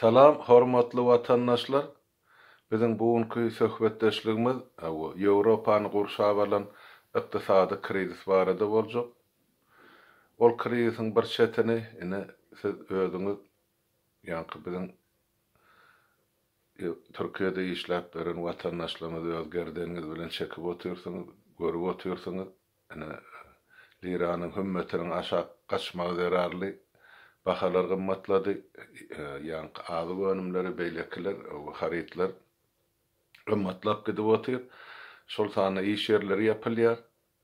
Salam hormatly watandaşlar! Biziň bu günki söhbetdeşligimiz Ýewropany gurşap alan ykdysady krizis barada boljak. Ol krizisiň bir çetini ine siz özüňiz ýaňky biziň Türkiýede işläp beren watandaşlarymyz öz gerdeniňiz bilen çekip otyrsyňyz, görüp otyrsyňyz. Ine, liranyň hümmetiniň aşak gaçmagy zerarly bahalar gymmatlady, ýaňky azyk önümleri, beýlekiler, harytlar gymmatlap gidip otyr. Şol sanda iş ýerleri ýapylýar.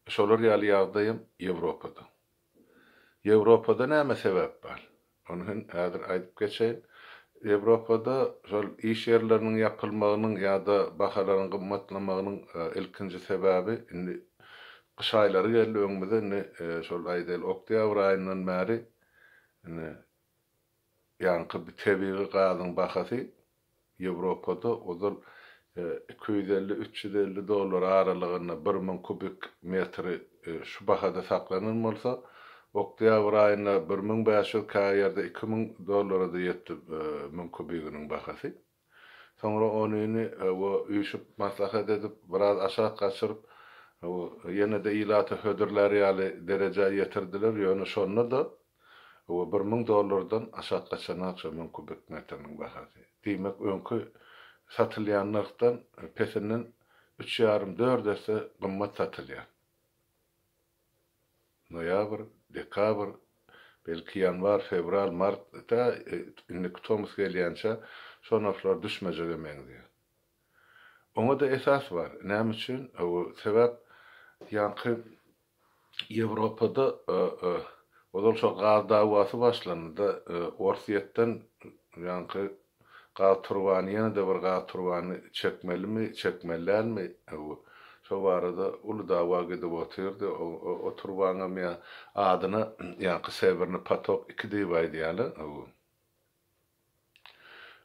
Şolar ýaly ýagdaýam Ýewropada. Ýewropada näme sebäp bar? Ony hem häzir aýdyp geçeýin. Ýewropada şol iş ýerleriniň ýapylmagynyň ýa-da bahalaryň gymmatlamagynyň ilkinji sebäbi indi gyş aýlary geldi öňümize indi şol aýdaýly oktýabr aýyndan bäri indi ýaňky tebigy gazyň bahasy Ýewropada ozal 250, 350 dollar aralygynda 1000 kubik metri şu bahada saklanan bolsa, oktýabr aýynda 1500, käýerde 2000 dollara-da ýetdi 1000 kubiginiň bahasy. Soňra onyny üýşüp maslahat edip, biraz aşak gaçyryp, ýene-de ilata hödürlär ýaly derejä ýetirdiler, ýöne şonda-da Hawa, 1000 dollardan aşak gaçanok şo 1000 kubik metriniň bahasy. Diýmek, öňki satylýan nyrhdan pesinden üç ýarym, dört esse gymmat satylýar. Noýabr, dekabr, belki ýanwar, fewral, mart, tä indiki tomus gelýänçä şo nyrhlar düşmejege meňzeýär. Oňa-da esas bar. Näme üçin? Hawa, sebäp ýaňky Ýewropada ozal şo gaz dawasy başlandy-da, Orsýetden ýaňky gaz turbany, ýene-de bir gaz turbany çekmelimi, çekmeli dälmi, şo barada uly dawa gidip otyrdy. O turbaňam ýa adyna ýaňky Sewernyý potok iki diýip aýdýarlar.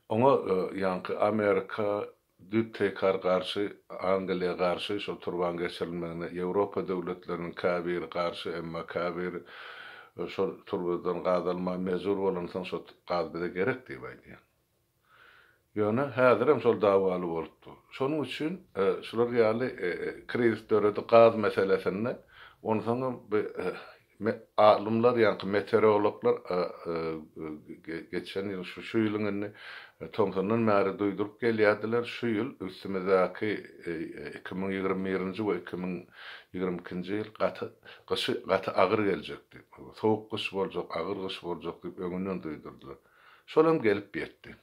Oňa ýaňky Amerika düýp-teýkar garşy, Angliýa garşy şol turbaň geçirilmegine Ýewropa döwletleriniň käbiri garşy, emma käbiri şol turbadan gaz almaga mejbur bolansoň şo gaz bize gerek diýip aýdýar. Ýöne häzirem şol dawaly bolup dur. Şonuň üçin şular ýaly krizis döredi gaz meselesinde. Onsoňam bu Alymlar, ýaňky meteorologlar geçen ýyl, şu ýylyň indi tomsundan bäri duýduryp gelýärdiler, şu ýyl üstümizdäki 2021-nji we 2022-nji ýyl gaty gyşy gaty agyr geljek diýip, sowuk gyş boljak, agyr gyş boljak diýip öňünden duýdurdylar. Şol hem gelip ýetdi.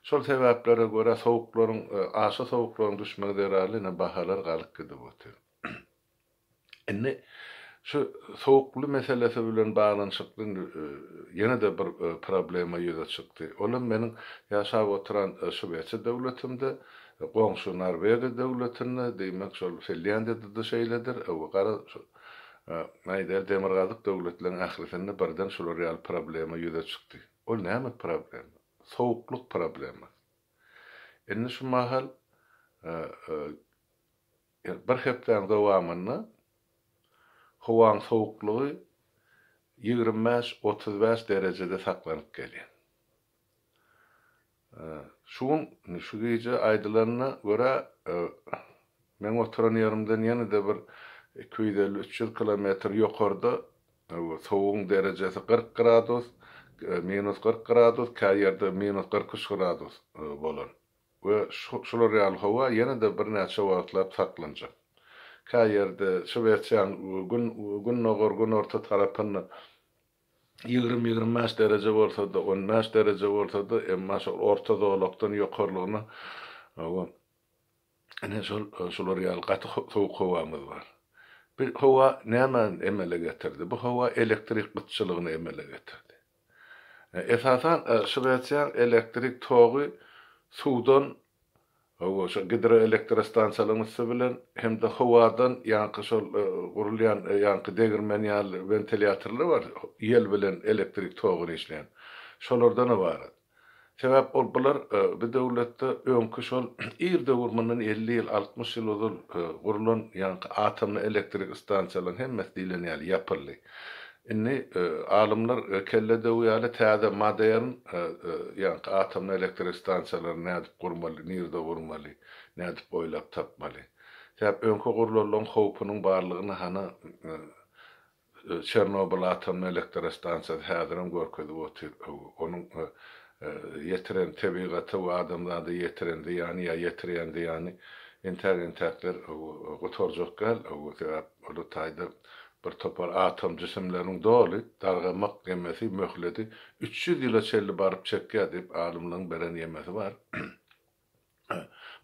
Şol sebäplere görä sowuklaryň, aşa sowuklaryň düşmegi zerarly ine bahalar galyp gidip otyr. Indi şu sowukly meselesi bilen baglanyşykly indi ýene-de bir problema ýüze çykdy. Ol hem meniň ýaşap oturan Şwesiýa döwletimde, goňşy Norwegiýa döwletinde, diýmek şol Finlýandiýada-da şeýledir, gara şu aýdaýly demirgazyk döwletleriň ählisinde birden şular ýaly problema ýüze çykdy. Ol näme problema? Sowuklyk problemasy. Indi şu mahal Bir hepdäň dowamynda howaň sowuklygy 25, 35 derejede saklanyp gelýär. Şu gün, şu gije aýdylanyna görä, meň oturan ýerimden ýene-de bir 250, 300 kilometr ýokarda sowugyň derejesi 40 gradus, minus 40 gradus, käýerde minus 43 gradus bolan. We şular ýaly howa ýene-de birnäçe wagtlap saklanjak. Kä ýerde Şwesiýanyň gün gündogar-günorta tarapynda 20-25 dereje bolsa-da, 15 dereje bolsa-da, emma şol orta zolakdan ýokarlygyna ine şol şular ýaly gaty sowuk howamyz bar. Bu howa nämäni emele getirdi? Bu howa elektrik gytçylygyny emele getirdi. Esasan Şwesiýaň elektrik togy suwdan, hawa, şol gidroelektrostansiýalaryň üsti bilen hem-de howadan ýaňky şol gurulýan ýaňky degirmen ýaly wentilýatorlar bar, ýel bilen elektrik toguny işleýän. Şolardan ybarat. Sebäp ol bular bu döwletde öňki şol ir döwür mundan 50 ýyl, 60 ýyl ozal gurlan ýaňky atomly elektrik stansiýalaryň hemmesi diýlen ýaly ýapyldy. Indi alymlar kelle döwi ýaly täze modern ýaňky atomny elektrik stansiýalaryny nädip gurmaly, nirde gurmaly, nädip oýlap tapmaly. Sebäp öňki gurlanlaryň howpunyň barlygyny hana Çernobyl atomny elektrostansiýasy häzirem görkezip otyr. Onuň ýetiren tebigata we adamzada ýetiren zyýany ýa ýetirýän zyýany entäk-entäkler gutarjak däl. Sebäp ol taýda bir topar atom jisimleriniň doly dargamak ýemesi, möhledi 300 ýyla çenli baryp çekýär diýip alymlaryň beren ýemesi bar.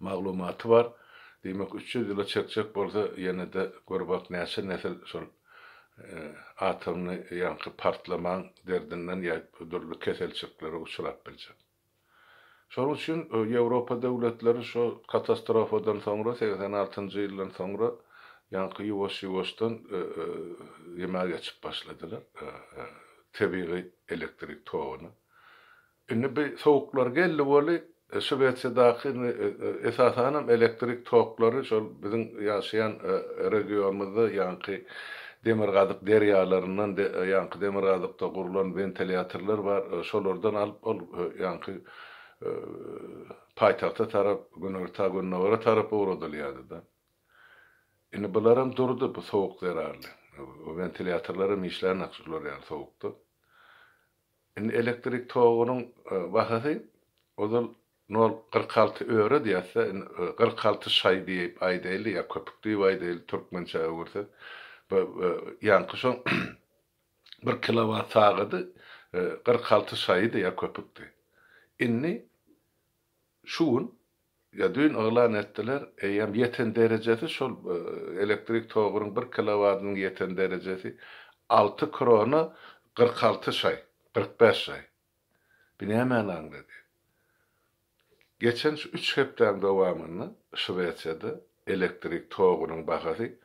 Maglumaty bar. Diýmek, 300 ýyla çekjek bolsa, ýene-de gör bak näçe nesil şol atomny ýaňky partlamaň derdinden ýa dürli keselçiliklere uçrap biljek. Şonuň üçin Ýewropa döwletleri şo katastrofadan soňra, segsen altynjy ýyldan soňra ýaňky ýuwaş-ýuwaşdan ýemä geçip başladylar, tebigy elektrik toguna. Indi bi sowuklar geldi weli, Şwesiýadaky indi esasanam elektrik toklary şol biziň ýaşaýan regionymyzda ýaňky demirgazyk derýalaryndan ýaňky demirgazykda gurlan wentilýatorlar bar, şolardan alyp ol ýaňky paýtagta tarap, günorta, gündogara tarap ugradylýardy-da. Indi bularam durdy bu sowuk zerarly. Wentilýatorlaram işlänok şular ýaly sowukda. Indi elektrik togunyň bahasy ozal nol 46 öre diýäs-de, indi 46 şaý diýip aýdaýly ýa köpük diýip aýdaýly türkmençä öwürsek. Bu ýaňky şoň bir kilowat sagady 46 şaýydy ýa köpükdi. Indi şu gün ýa düýn yglan etdiler, eýýäm ýeten derejesi şol elektrik togunyň bir kilowadynyň ýeten derejesi alty krona 46 şaý, 45 şaý. Bu nämäni aňladýar? Geçen şu üç hepdäň dowamynda Şwesiýada elektrik togunyň bahasy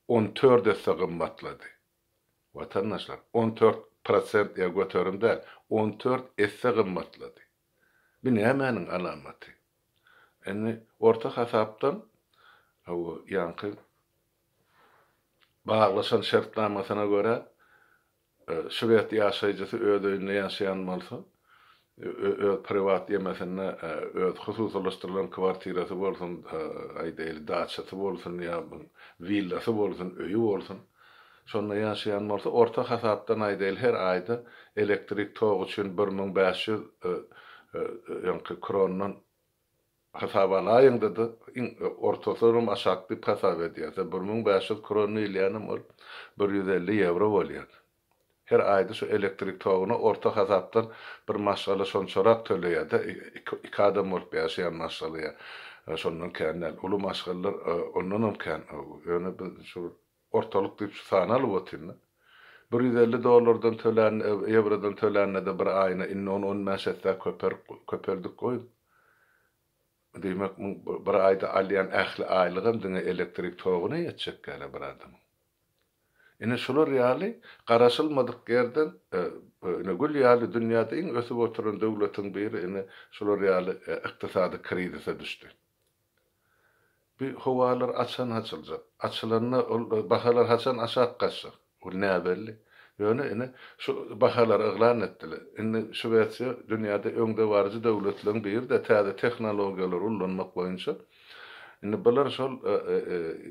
14 esse gymmatlady. Watandaşlar, 14 prosent ýa göterim däl, 14 esse gymmatlady. Bu nämäniň alamaty? Indi orta hasapdan hawa ýaňky baglaşan şertnamasyna görä şwed ýaşaýjysy öz öýünde ýaşaýan bolsa, öz priwat ýemesinde öz hususylaşdyrylan kwartirasy bolsun, aýdaýly daçasy bolsun ýa willasy bolsun, öýi bolsun, Şonda ýaşaýan bolsa, orta hasapdan aýdaýly her aýda elektrik togy üçin 1500 öňki krondan hasaba alaýyňda-da, iň ortasynam aşak diýip hasap edýärse, 1500 kron diýilýänem ol 150 ýewro bolýar. Her aýda şu elektrik toguna orta hasapdan bir maşgala şonçarak töleýär-de, iki adam bolup ýaşaýan maşgala ýa şondan kän däl. Uly maşgalalar ondanam kän. Ýöne biz şu Ortalyk diýip şu sany alyp otyryn-da. 150 dollardan tölän, ýewrodan tölände-de bir aýyna indi ony on bäş essä köpeldik goýuň. Diýmek, muň bir aýda alýan ähli aýlygam diňe elektrik toguna ýetjek ýaly bir adamyň. Ine şular ýaly garaşylmadyk ýerden ine gül ýaly dünýäde iň ösüp oturan döwletiň biri ine şular ýaly ykdysady krizise düşdi. Bu howalar haçan açyljak? Açylanda ol bahalar haçan aşak gaçjak? Ol näbelli. Ýöne ine, şu bahalary yglan etdiler. Indi Şwesiýa dünýäde öňdebaryjy döwletleriň biri-de täze tehnologiýalary ullanmak boýunça. Indi bular şol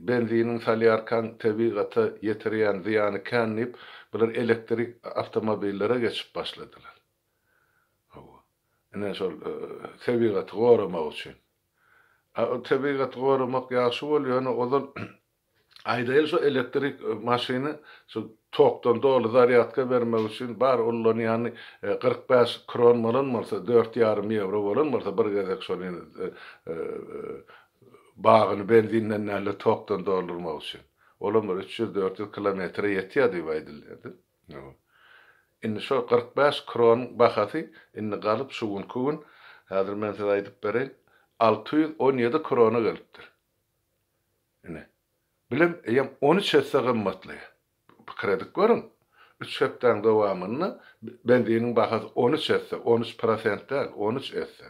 benziniň salýarkaň tebigata ýetirýän zyýany kän diýip, bular elektrik awtomobillere geçip başladylar. Hawa. Ine şol tebigaty goramak üçin. A o tebigaty goramak ýagşy bolýar, ýöne ozal aýdaýly şo elektrik maşyny şu tokdan doly zarýadka bermek üçin bar ullanýany 45 kron bolan bolsa, dört ýarym ýewro bolan bolsa bir gezek şony bagyny benzinden däl-de tokdan doldurmak üçin. Olam bir 300-400 kilometre ýetýär diýip aýdylýardy. Indi şo 45 kronyň bahasy indi galyp şu günki gün, häzir men size aýdyp bereýin, 617 krona gelipdir. Ine. Bilem eýýäm 13 esse gymmatlaýar. Pikir edip görüň. Üç hepdäň dowamynda benziniň bahasy 13 esse, 13 prosent däl, 13 esse.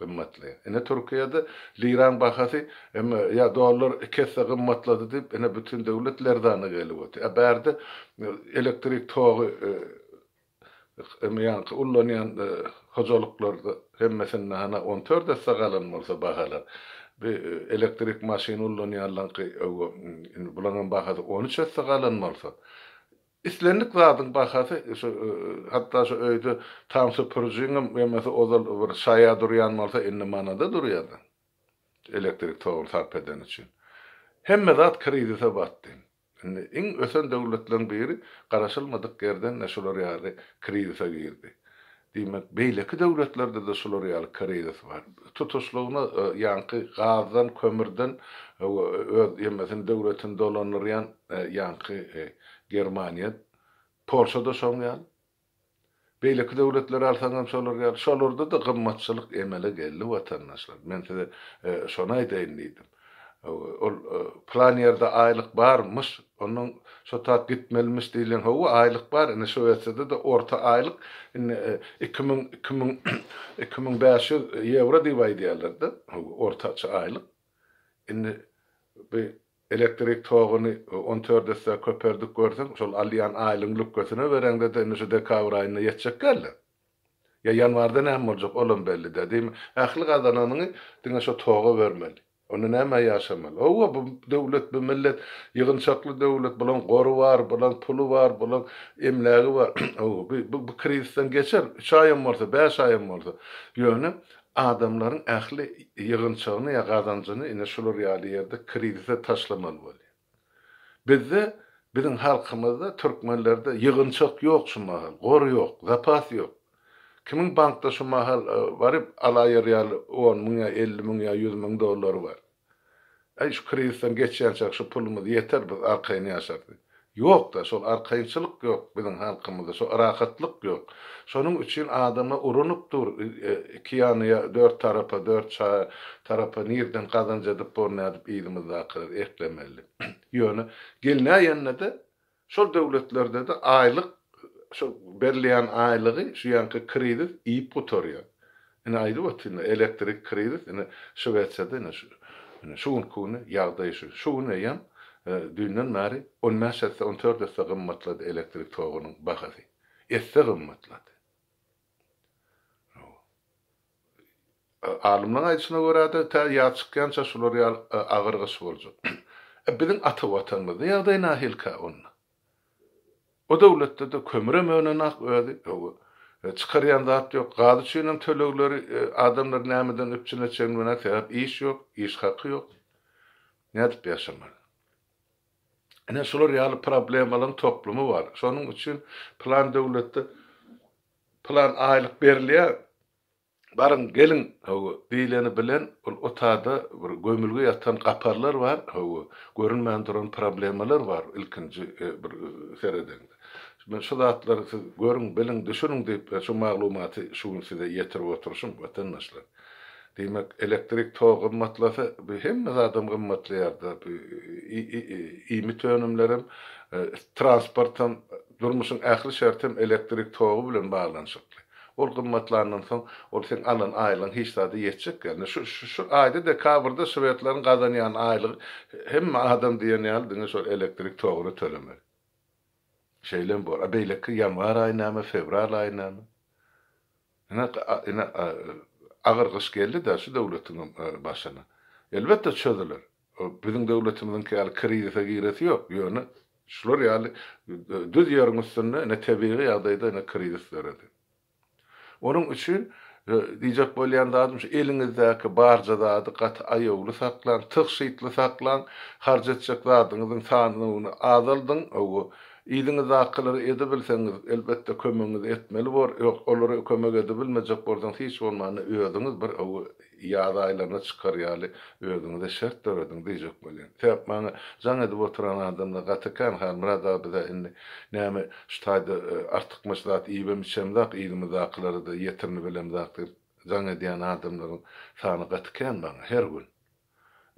Gymmatlaýar. Ine Türkiýede liraň bahasy emme ýa dollar iki esse gymmatlady diýip ine bütin döwlet lerzana gelip otyr. A bärde elektrik togy emme ýaňky ullanýan hojalyklarda hemmesinde hana on dört esse galan bolsa bahalar. Bi elektrik maşyn ullanýanlaňky indi bulaňam bahasy on üç esse galan bolsa. Islendik zadyň bahasy şu hatda şu öýde tam süpürijiňem ýemesi ozal bir şaýa durýan bolsa indi manada durýada. Elektrik toguny sarp edeni üçin. Hemme zat krizise batdy. Indi iň ösen döwletleriň biri garaşylmadyk ýerden-de şular ýaly krizise girdi. Diýmek, beýleki döwletlerde-de şular ýaly krizis bar. Tutuşlygyna ýaňky gazdan, kömürden öz ýemesini, döwletini dolandyrýan ýaňky Germaniýa, Polşa-da şoň ýaly. Beýleki döwletleri alsaňam şolar ýaly. Şolarda-da gymmatçylyk emele geldi, watandaşlar. Men size şony aýdaýyn diýdim. Ol pylan ýerde aýlyk barmyş, onnoň şo tap gitmelimiş diýlen, hawa, aýlyk bar, indi Şwesiýada-da orta aýlyk indi 2000, 2000, 2500 ýewro diýip aýdýarlar-da, hawa, ortaça aýlyk. Indi bu elektrik toguny on dört esse köpeldip görseň, şol alýan aýlygyň lükgesine bereňde-de indi şu dekabr aýynda ýetjek däl-de. Ýa ýanwarda näme boljak, olam belli däl. Diýmek, ähli gazananyňy diňe şo toga bermeli. Onda nämä ýaşamaly? Hawa, bu döwlet, bu millet ýygynçakly döwlet, bulaň gory bar, bulaň puly bar, bulaň emlägi bar. Hawa, bu bu krizisden geçer, üç aýam bolsa, bäş aýam bolsa. Ýöne adamlaryň ähli ýygynçagyny ýa gazanjyny ine şular ýaly ýerde krizise taşlamaly bolýar. Bizde, biziň halkymyzda, türkmenlerde ýygynçak ýok şu mahal, gor ýok, zapas ýok. Kimiň bankda şu mahal baryp alaýar ýaly on müň ýa 50 müň ýa 100 müň dollary bar. Äý şu krizisden geçýänçäk şu pulumyz ýeter biz arkaýyn ýaşarys diýip. Ýok-da, şol arkaýynçylyk ýok biziň halkymyzda, şo rahatlyk ýok. Şonuň üçin adamlar urunyp dur, iki ýana ýa dört tarapa, dört çaý tarapa nirden gazanç edip bor, nädip yzymyzdakylary eklemeli. Ýöne gelnäýende-de, şol döwletlerde-de aýlyk, şo berilýän aýlygy şu ýanky krizis iýip gutarýar. Ine aýdyp otyryn-da, elektrik krizis, ine Şwesiýada ine şu, ine şu günki güni ýagdaý şu. Şu gün eýýäm düýnden bäri on bäş esse, on dört esse gymmatlady elektrik togunyň bahasy. Esse gymmatlady. Alymlaryň aýdyşyna görä-de, tä ýaz çykýança şular ýaly agyr gyş boljak. E, biziň ata Watanymyzda ýagdaý nahilikä onda? O döwletde-de kömürem önenak özi, hawa, çykarýan zat ýok, gaz üçinem tölegleri adamlar nämeden üpjün etjegini bilenok, sebäp iş ýok, iş haky ýok. Nädip ýaşamaly? Ine şular ýaly problemalaryň toplumy bar. Şonuň üçin pylan döwletde pylan aýlyk berilýär, Baryň, geliň, hawa, diýleni bilen ol otada bir gömülgi ýatan gaparlar bar, hawa, görünmän duran problemalar bar ilkinji bir seredeňde. Men şu zatlary siz görüň, biliň, düşüniň diýip şu maglumaty şu gün size ýetirip oturyşym, watandaşlar. Diýmek, elektrik togy gymmatlasa, bu hemme zadam gymmatlaýar-da, bu iýmit önümlerem, transportam, durmuşyň ähli şertem elektrik togy bilen baglanyşykly. Ol gymmatlandan soň, ol seň alan aýlygyň hiç zada ýetjek däl. Ine, şu, şu aýda dekabrda şwedleriň gazanýan aýlygy hemme adam diýen ýaly diňe şol elektrik toguny tölemeli. Şeýlem bor. A beýleki ýanwar aýy näme, fewral aýy näme? Ine, ine, agyr gyş geldi-dä şu döwletiňem başyna. Elbetde çözüler. Biziň döwletimiziňki ýaly krizise giresi ýok. Ýöne şular ýaly düz ýeriň üstünde ine tebigy ýagdaýda ine krizis döredi. Onuň üçin diýjek bolýan zadym şu eliňizdäki barja zady gaty aýawly saklaň, tygşytly saklaň, harç etjek zadyňyzyň sanyny azaldyň, hawa, yzyňyzdakylary edebilseňiz elbetde kömegiňizi etmeli bor, ýok olara kömek edebilmejek bolsaňyz hiç bolmanda özüňiz bir hawa Ýaz aýlaryna çykar ýaly özüňize şert dörediň diýjek bolýan. Sebäp maňa jaň edip oturan adamlar gaty kän Halmyrat aga bizä indi näme şu taýda artykmaç zat iýibem içemzak yzymyzdakylara-da ýetirini bilemzak diýip jaň edýän adamlaryň sany gaty kän maňa her gün.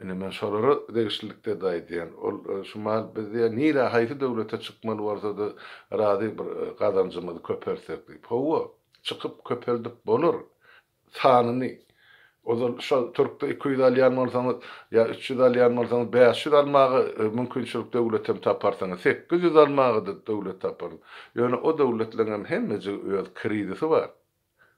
Indi men şolara degişlilikde-de aýdýan. Ol şu mahal biz diýýär nirä haýsy döwlete çykmaly bolsa-da razy bir gazanjymyzy köpeltsek diýip. Hawa, çykyp köpeldip bolar. Sanyny. Ozal şol türkde 200 alýan bolsaňyz ýa 300 alýan bolsaňyz 500 almaga mümkinçilik döwletem taparsyňyz, 800 almaga-da döwlet taparsyňyz. Ýöne o döwletleňem hemmejigi öz krizisi bar.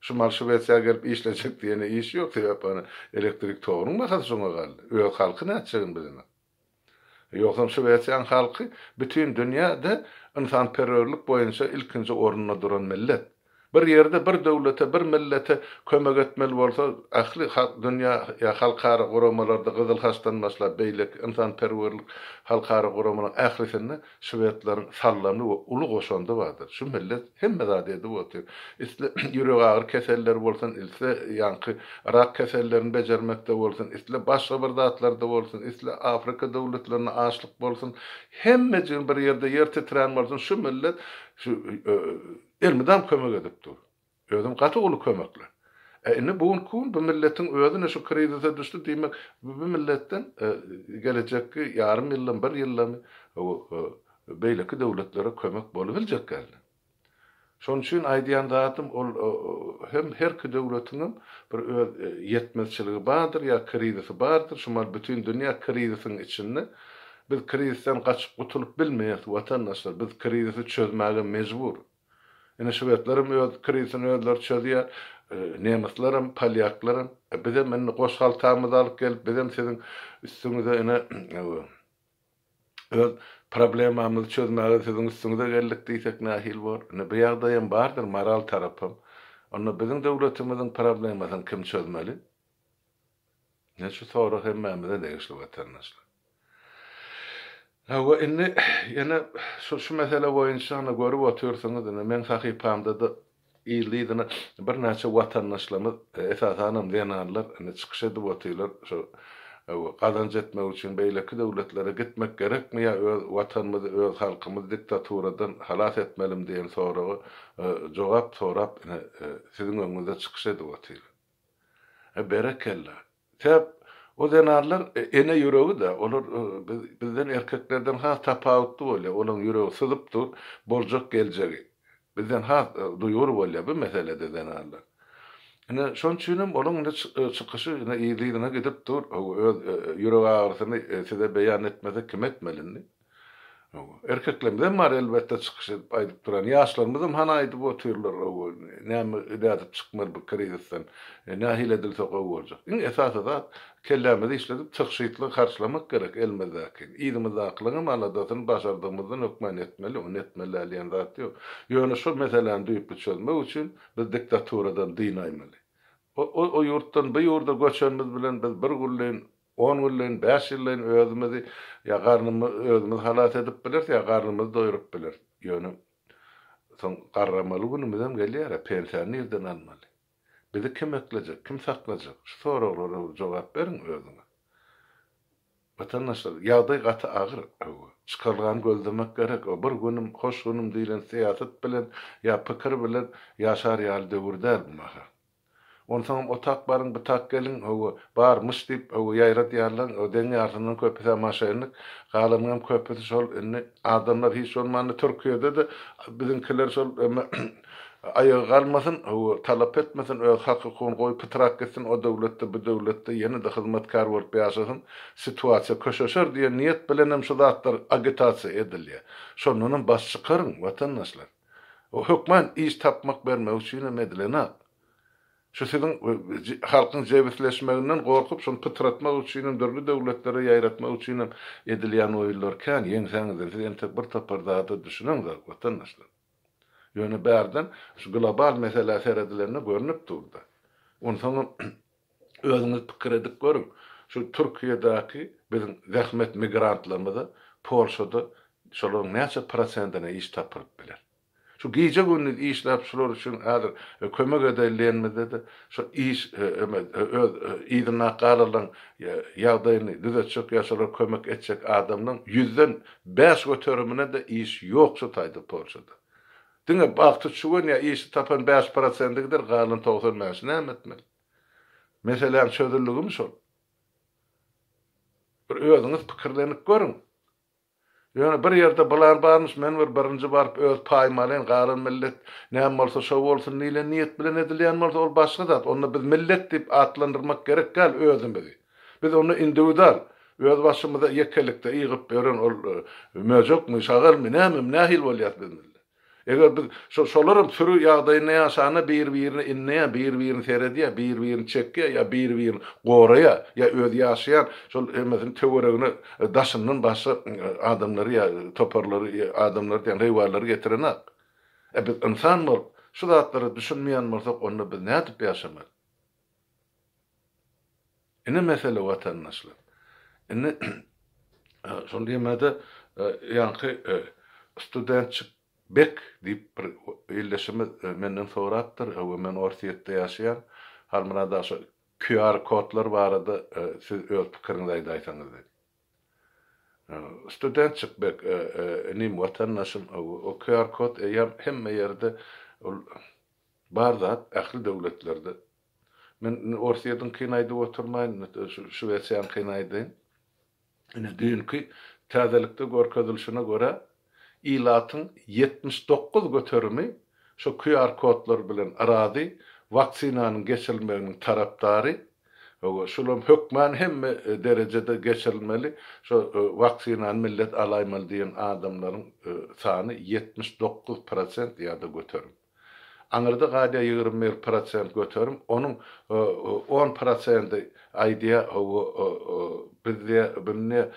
Şu mal Şwesiýa gelip işlejek diýene iş ýok, sebäp ana elektrik togunyň bahasy şoňa galdy. Öz halky nätjegini bilenok. Ýogsam Şwesiýanyň halky bütin dünýäde ynsanperwerlik boýunça ilkinji orunda duran millet. Bir ýerde bir döwlete, bir millete kömek etmeli bolsa, ähli dünýä ýa halkara guramalarda Gyzyl Haçdan başlap beýleki ynsanperwerlik halkara guramalaryň ählisinde Şwedleriň saldamly we uly goşandy bardyr. Şu millet hemme zady edip otyr. Isle ýüregagyry keselleri bolsun, isle ýaňky rak kesellerini bejermekde bolsun, isle başga bir zatlarda bolsun, isle Afrika döwletlerinde açlyk bolsun, hemmejigini bir ýerde ýer titrän bolsun, şu millet şu elmydam kömek edip dur. Özem gaty uly kömekler. E indi bu günki gün bu milletiň özi-ne şu krizise düşdi, diýmek, bu milletden gelejekki ýarym ýyldamy, bir ýyldamy beýleki döwletlere kömek bolubiljek geldi. Şonuň üçin aýdýan zadym ol hem herki döwletiňem bir öz ýetmezçiligi bardyr ýa krizisi bardyr, şu mal bütin dünýä krizisiň içinde biz krizisden gaçyp gutulyp bilmeýäs watandaşlar, biz krizisi çözmäge mejbur. Ine şwedlerem öz krizisini özleri çözýär, nemeslerem, polýaklaram. E bizem indi goş haltamyzy alyp gelip, bizem siziň üstüňize ine öz problemamyzy çözmäge siziň üstüňize geldik diýsek nähili bor? Ine bu ýagdaýam bardyr, moral tarapam. Onda biziň döwletimiziň problemasyny kim çözmeli? Ine şu sorag hemmämize degişli watandaşlar. Hawa indi ýene şu şu mesele boýunça ine görüp otyrsyňyz ine meň sahypamda-da yzly-yzyna birnäçe watandaşlarymyz esasanam zenanlar ine çykyş edip otyrlar şu gazanç etmek üçin beýleki döwletlere gitmek gerekmi ýa öz watanymyzy öz halkymyzy diktaturadan halas etmelimi diýen soraga jogap sorap ine siziň öňüňizde çykyş edip otyrlar. Berekella. Sebäp o zenanlar ene ýüregi-de, olar bizden erkeklerden has tapawutly bolýar. Olaryň ýüregi syzyp dur, boljak geljegi. Bizden has duýgur bolýar bu meselede zenanlar. Ine, şonuň üçin hem olaryň indi çykyşy ine yzly-yzyna gidip dur. Öz ýürek agyrysyny size beýan etmese kim etmeli indi? Erkeklerimizem bar elbetde çykyş edip aýdyp duran. Ýaşlarymyzam hany aýdyp otyrlar näme nädip çykmaly bu krizisden, nähili edilse gowy boljak. Iň esasy zat kellämizi işledip tygşytly harçlamak gerek elimizdäkini. Yzymyzdakylaryňam aladasyny başardygymyzdan hökman etmeli, ony etmeli däl diýen zat ýok. Ýöne şu meseläni düýpli çözmek üçin biz diktaturadan dynaýmaly. O ýurtdan bu ýurda göçenimiz bilen biz bir günleýin On günleýin, bäş ýyllaýyn özümizi ýa garnymyzy özümiz halas edip bileris, ýa garnymyzy doýrup bileris. Ýöne soň garramaly günümizem gelýär-ä, pensiýany nirden almaly? Bizi kim eklejek, kim saklajak? Şu soraglara bir jogap beriň özüňiz. Watandaşlar, ýagdaý gaty agyr. Hawa, çykalgany gözlemek gerek. O bir günüm, hoş günüm diýlen syýasat bilen ýa pikir bilen ýaşar ýaly döwür däl bu mahal. Onsoňam o tak baryň, bu tak geliň, hawa, bar, myş diýip, hawa, ýaýradýarlaň, o deň ýarysyndan köpüs-ä maşennik, galanyňam köpüsi şol, indi adamlar hiç bolmanda Türkiýede-de biziňkiler şol eme aýagy galmasyn, hawa, talap etmesin, öz hak-hukugyny goý, pytrak gitsin, o döwletde, bu döwletde ýene-de hyzmatkär bolup ýaşasyn, situasiýa köşeşer diýen niýet bilenem şu zatlar agitasiýa edilýär. Şondanam baş çykaryň, watandaşlar. O hökman iş tapmak bermek üçinem edilenak. Şu siziň halkyň jebisleşmeginden gorkup şony pytratmak üçinem dürli döwletlere ýaýratmak üçinem edilýän oýunlar kän ýeňsäňizden siz entek bir topar zada düşüneňzok watandaşlar. Ýöne bärden şu global meselä seredilende görnüp durda. Onsoňam Özüňiz pikir edip görüň, şu Türkiýedäki biziň zähmet migrantlarymyza Polşada şolaryň näçe prosentine iş tapylyp biler? Şu gije-gündiz işläp şular üçin häzir kömek edeli diýenimizde-de şu iş öz yzyndaky galanlaryň ýagdaýyny düzetjek ýa şolara kömek etjek adamlaryň ýüzden bäş göterimine-de iş ýok şu taýda Polşada. Diňe bagty çüwen ýa işi tapan bäş prosendi gider, galan 95-i näme etmeli? Meseläň çözüldigimi şol? Bir özüňiz pikirlenip görüň. Ýöne bir ýerde plan barmyş, men bir birinji baryp öz paýymy alaýyn, galan millet näme bolsa şo bolsun diýlen niýet bilen edilýän bolsa ol başga zat. Onda biz millet diýip atlandyrmak gerek däl özümizi. Biz onda indiwidual, öz başymyza ýekelikde ýygyp ýören ol möjekmi, şagalmy, nämemi, nähili bolýas biz millet? Eger biz şo şolaram süri ýagdaýynda ýaşanda bir-birine inleýär, bir-birini seredýär, bir-birini çekýär ýa bir-birini goraýar, ýa öz ýaşaýan şol hemmesini töweregine daşyndan başga adamlary ýa toparlary ýa adamlary diýen haýwanlary getirenak. E biz ynsan bolup şu zatlara düşünmeýän bolsak onda biz nädip ýaşamaly? Ine mesele watandaşlar. Indi şol ýemede ýaňky studentçik Bek diýip bir ildeşimiz menden sorapdyr, hawa men Orsýetde ýaşaýan. Halmyrat aga şo QR kodlar barada siz öz pikiriňizi aýdaýsaňyz diýip. Studentçik Bek inim watandaşym o QR kod eýýäm hemme ýerde ol bar zat ähli döwletlerde Men indi Orsýetiňkini aýdyp oturmaýyn, şu Şwesiýanyňkyny aýdaýyn. Ine, düýnki täzelikde görkezilişine görä, ilatyň 79 göterimi şu QR kodlar bilen razy, waksinanyň geçirilmeginiň tarapdary. Hawa, şulam hökman hemme derejede geçirilmeli, şo waksinany millet alaýmaly diýen adamlaryň sany 79 prosent ýa-da göterim. Aňyrda galýar 21 prosent göterim, onuň on prosendi aýdýar, hawa, biz diýýär, bunu diýýär,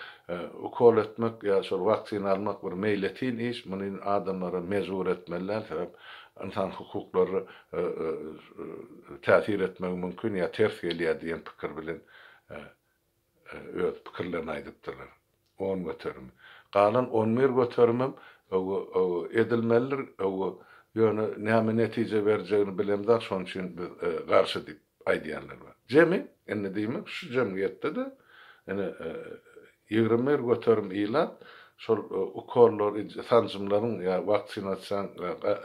ukol etmek ýa şol waksina almak bir meýletin iş, muny adamlara mejbur etmeli däl, sebäp ynsan hukuklary täsir etmegi mümkin ýa ters gelýär diýen pikir bilen öz pikirlerini aýdypdyrlar. On göterimi. Galan on bir göterimem edilmelidir, ýöne näme netije berjegini bilemzok, şonuň üçin biz garşy diýip aýdýanlar bar. Jemi, indi diýmek, şu jemgyýetde-de ine 21% ilat şol ukollar, sanjymlaryň ýa waksinasiýaň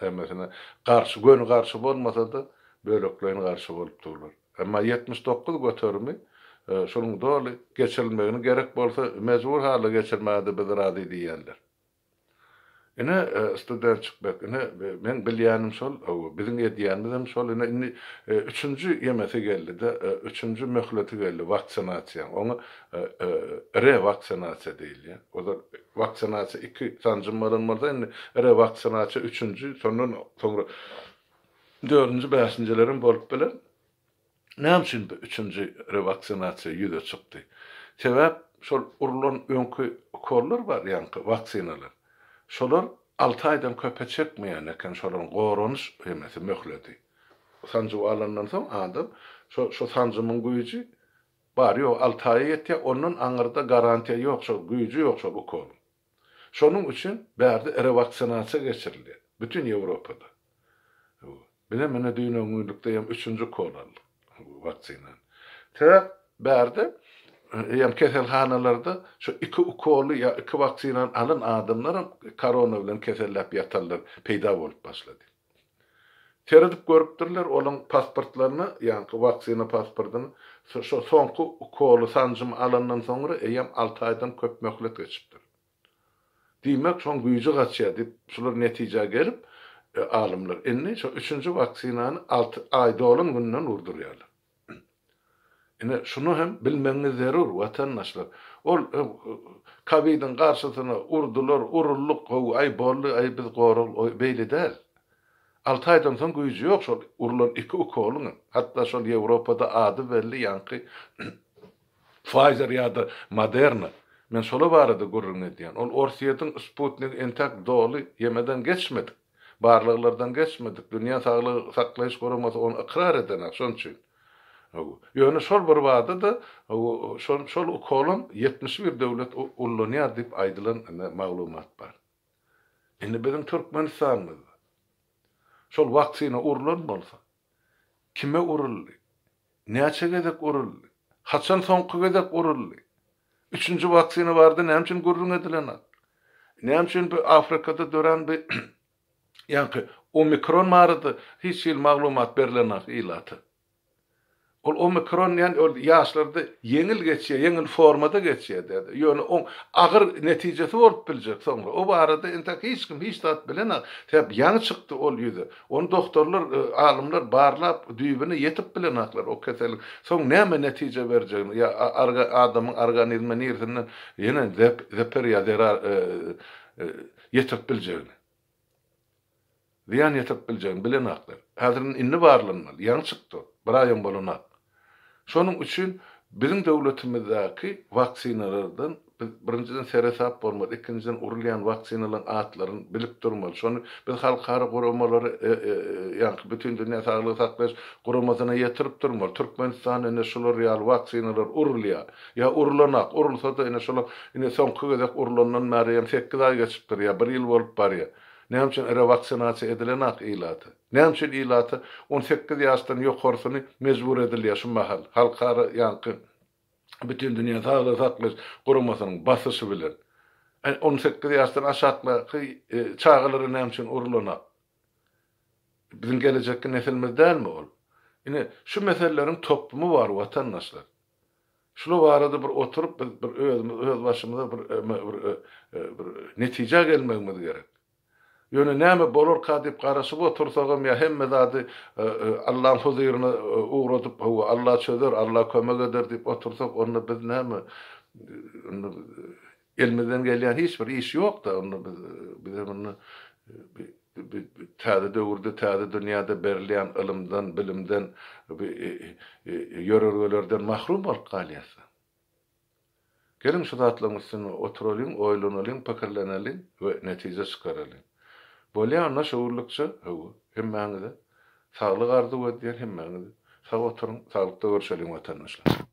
hemmesine garşy, göni garşy bolmasa-da, bölekleýin garşy bolup durlar. Emma 79 göterimi şunuň doly geçirilmegini gerek bolsa mejbur halda geçirmäge-de biz razy diýýänler. Ine, studentçik bek, ine, meň bilýänim şol, hawa, biziň edýänimizem şol, ine, indi üçünji ýemesi geldi-de, üçünji möhleti geldi waksinasiýaň, oňa rewaksinasiýa diýilýär. Ozal waksinasiýa iki sanjym bolan bolsa, indi rewaksinasiýa üçünji, şondan soňra Dördünji, bäşinjilerem bolup biler. Näme üçin bu üçünji rewaksinasiýa ýüze çykdy? Sebäp şol urlan öňki ukollar bar, ýaňky waksinalar. Şolar alty aýdan köpe çekmeýän eken şolaryň goranyş hemesi, möhleti. Sanjym alandan soň adam şo şo sanjymyň güýji bary-ýogy alty aýa ýetýär, ondan aňyrda garantiýa ýok, şol güýji ýok şol ukolyň. Şonuň üçin bärde rewaksinasiýa geçirilýär. Bütin Ýewropada. Bizem ine düýn öňňünlikde hem üçünji ukol aldyk waksinany. Sebäp bärde hem keselhanalarda şu iki ukoly ýa iki waksinany alan adamlaram korona bilen keselläp ýatanlar peýda bolup başlady. Seredip görüpdirler olaň pasportlaryna, ýaňky waksina pasportyny, şo soňky ukoly, sanjymy alandan soňra eýýäm alty aýdan köp möhlet geçipdir. Diýmek, şoň güýji gaçýar diýip, şular netijä gelip, alymlar indi şo üçünji waksinany alty aý dolan günden urdurýarlar. Ine, şuny hem bilmegiňiz zerur, watandaşlar. Ol kowidiň garşysyna urdular, uruldyk, how, aý, boldy, aý, biz gorag, oý, beýle däl. Alty aýdan soň güýji ýok şol urlan iki ukolyň hem. Hatda şol Ýewropada ady belli ýaňky Pfizer ýa-da Moderna. Men şolar barada gürrüň edýän. Ol Orsýetiň Sputnigi entäk doly ýemeden geçmedik. Barlaglardan geçmedik. Dünýä saglygy saklaýyş guramasy ony ykrar edenak, şonuň üçin. Hawa. Ýöne şol bir bada-da, hawa, şol, şol ukolam 71 döwlet ullanýar diýip aýdylan ine maglumat bar. Indi biziň Türkmenistanymyzda şol waksina urlan bolsa, kime uruldy, näçe gezek uruldy, haçan soňky gezek uruldy, üçünji waksina barada näme üçin gürrüň edilenak? Näme üçin bu Afrikada dörän bu Ýaňky omikron barada hiç hili maglumat berlenok ilata. Ol omikron diýen ol ýaşlarda ýeňil geçýär, ýeňil formada geçýär diýýär. Ýöne oň agyr netijesi bolup biljek soňra. O barada entek hiç kim hiç zat bilenok. Sebäp ýaňy çykdy ol ýüze. Ony dogtorlar, alymlar barlap düýbüne ýetip bilenoklar o keseliň soň näme netije berjegini ýa adamyň organizmine niresinden ýene zeper ýa zerar ýetirip biljegini. Zyýan ýetirip biljegini bilenaklar. Häzir indi barlanmaly. Ýaňy çykdy ol. Bir aýam bolanak. Şonuň üçin biziň döwletimizdäki waksinalardan biz birinjiden seresap bolmaly, ikinjiden urulýan waksinalaryň atlaryny bilip durmaly. Şony biz halkara guramalary ýaňky Bütindünýä saglygy saklaýyş guramasyna ýetirip durmaly. Türkmenistanda ine şular ýaly waksinalar urulýar. Ýa urulanak, urulsa-da ine şolar ine soňky gezek urulandan bäri hem sekiz aý geçipdir ýa bir ýyl bolup barýar. Näme üçin rewaksinasiýa edilenak ilata? Näme üçin ilata 18 ýaşdan ýokarsyny mejbur edilýär şu mahal halkara ýaňky Bütindünýä saglygy saklaýyş guramasynyň basyşy bilen? 18 ýaşdan aşaklaky çagalara näme üçin urulanak? Biziň gelejekki nesilimiz dälmi ol? Ine, şu meseleleriň toplumy bar watandaşlar. Şular barada bir oturyp biz bir özümiz öz başymyza bir bir bir netijä gelmegimiz gerek. Ýöne näme bolarka diýip garaşyp otursagam ýa hemme zady Allaň huzyryna ugradyp hawa Alla çözer, Alla kömek eder diýip otursak onda biz näme onda elimizden gelýän hiç bir iş ýok-da onda biz bize munda Täze döwürde, täze dünýäde berilýän ylymdan, bilimden, ýörelgelerden mahrum bolup galýarys. Geliň şu zatlaryň üstünde oturalyň, oýlanalyň, pikirleneliň we netije çykaralyň. Bolýa onda şu günlükçe, hawa, hemmäňize saglyk arzuw edýän hemmäňize. Sag oturyň, saglykda görşeliň watandaşlar.